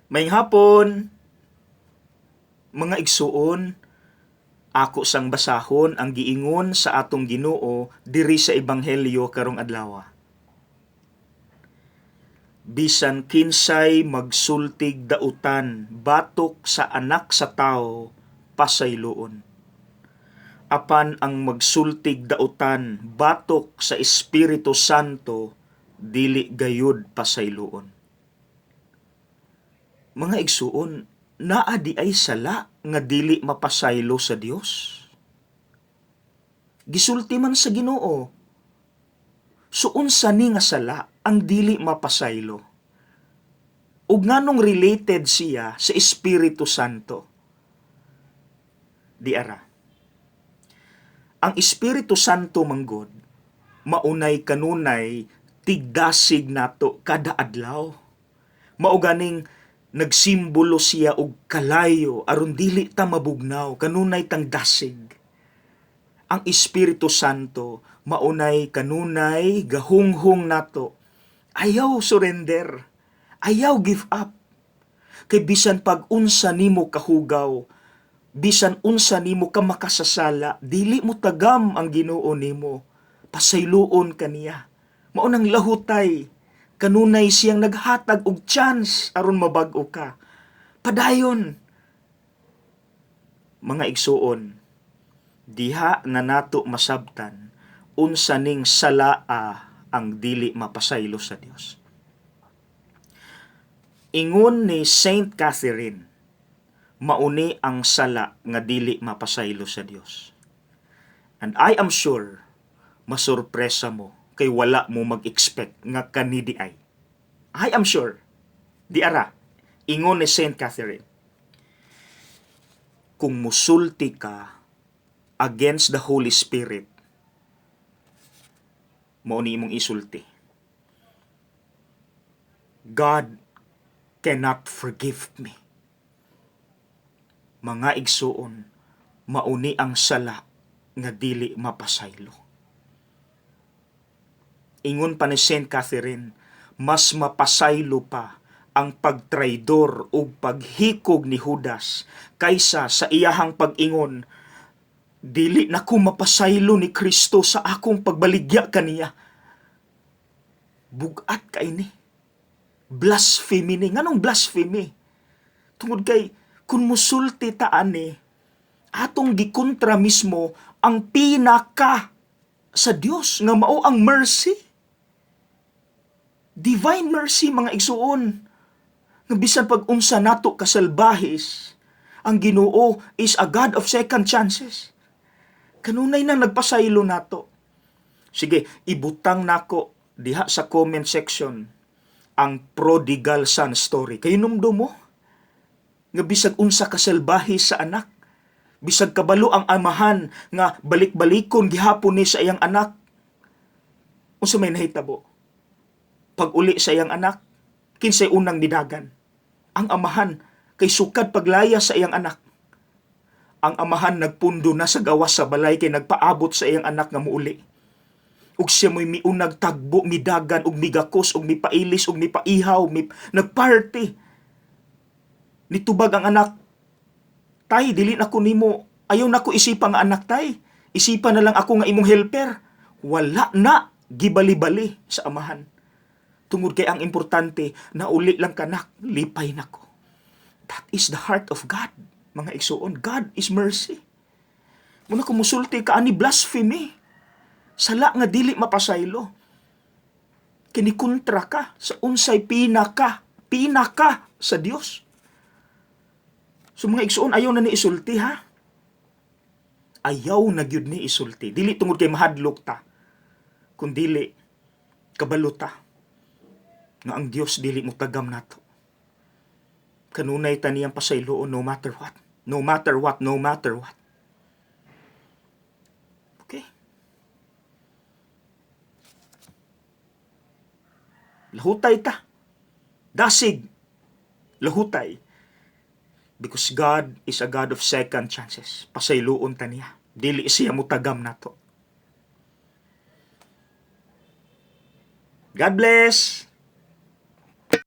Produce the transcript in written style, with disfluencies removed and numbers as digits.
Maayong hapon, mga igsuon, ako sang basahon ang giingon sa atong Ginoo diri sa ebanghelyo karong adlaw. Bisan kinsay magsultig dautan batok sa Anak sa Tawo, pasayloon. Apan ang magsultig dautan batok sa Espiritu Santo, dili gayud pasayloon. Mga igsuon, naa diay sala nga dili mapasaylo sa Dios? Gisulti man sa Ginoo. So unsa ni nga sala ang dili mapasaylo? Ug nganong related siya sa Espiritu Santo? Di ara. Ang Espiritu Santo manggod maunay kanunay tigdasig nato kada adlaw. Mao ganing nagsimbolo siya og kalayo aron dili ta mabugnaw, kanunay tang dasig. Ang Espiritu Santo maunay kanunay gahunghong nato. Ayaw surrender. Ayaw give up. Kay bisan pag unsa nimo kahugaw, bisan unsa nimo ka makasasala, dili mo tagam ang Ginoo nimo. Pasayloon kaniya. Mao nang lahutay, kanunay siyang naghatag og chance aron mabag-o ka. Padayon. Mga igsuon, diha na nato masabtan unsa ning salaa ang dili mapasaylo sa Dios. Ingon ni Saint Catherine, mauni ang sala nga dili mapasaylo sa Dios. And I am sure masurpresa mo kay wala mo mag-expect nga kani diay. I am sure. Di ara, ingon ni Saint Catherine, kung musulti ka against the Holy Spirit, mao ni imong isulti: "God cannot forgive me." Mga igsuon, mauni ang sala nga dili mapasaylo. Ingon pa ni Saint Catherine, mas mapasaylo pa ang pagtraidor ug paghikog ni Judas kaysa sa iyahang pag-ingon, "Dili na ko mapasaylo ni Kristo sa akong pagbaligya kaniya." Bugat kay ni. Blasphemy ni. Nganong blasphemy? Tungod kay kung musulti ta ani, atong gikontra mismo ang pinaka sa Dios nga mao ang mercy. Divine mercy, mga igsuon. Nga bisan pag unsa nato kasalbahis, ang Ginoo is a God of second chances. Kanunay na nagpasaylo nato. Sige, ibutang nako diha sa comment section ang prodigal son story. Kahinumdom mo? Nga bisag unsa kasalbahe sa anak, bisag kabalo ang amahan nga balik-balikon gihapon ni sa iyang anak. Unsa may nahitabo? Pag uli sa iyang anak, kinsay unang nidagan? Ang amahan, kay sukad paglaya sa iyang anak. Ang amahan nagpundo na sa gawas sa balay kay nagpaabot sa iyang anak nga muuli. Ug siya mo'y miunag tagbo, midagan, ug migakos, ug mipailis, ug mipaihaw, nagparty. Nitubag ang anak, "Tay, dili na ko nimo, ayaw na ko isipa nga anak, tay. Isipa na lang ako nga imong helper." Wala na, gibali-bali sa amahan. Tungod kay ang importante, nauli lang kanak, lipay nako. That is the heart of God, mga igsuon. God is mercy. Muna kung musulti ka ani, blasphemy. Sala nga dili mapasaylo. Kinikontra ka sa unsay pinaka, pinaka sa Dios. So mga igsuon, ayaw na ni isulti, ha. Ayaw na gyud ni isulti. Dili tungod kay mahadlok ta, kundili kabalo ta nga ang Dios dili mo tagam nato. Kanunay ta niyang pasayloon no matter what. No matter what, no matter what. Okay. Lahutay ta. Dasig. Lahutay. Because God is a God of second chances. Pasayloon ta niya. Dili siya mutagam nato. God bless!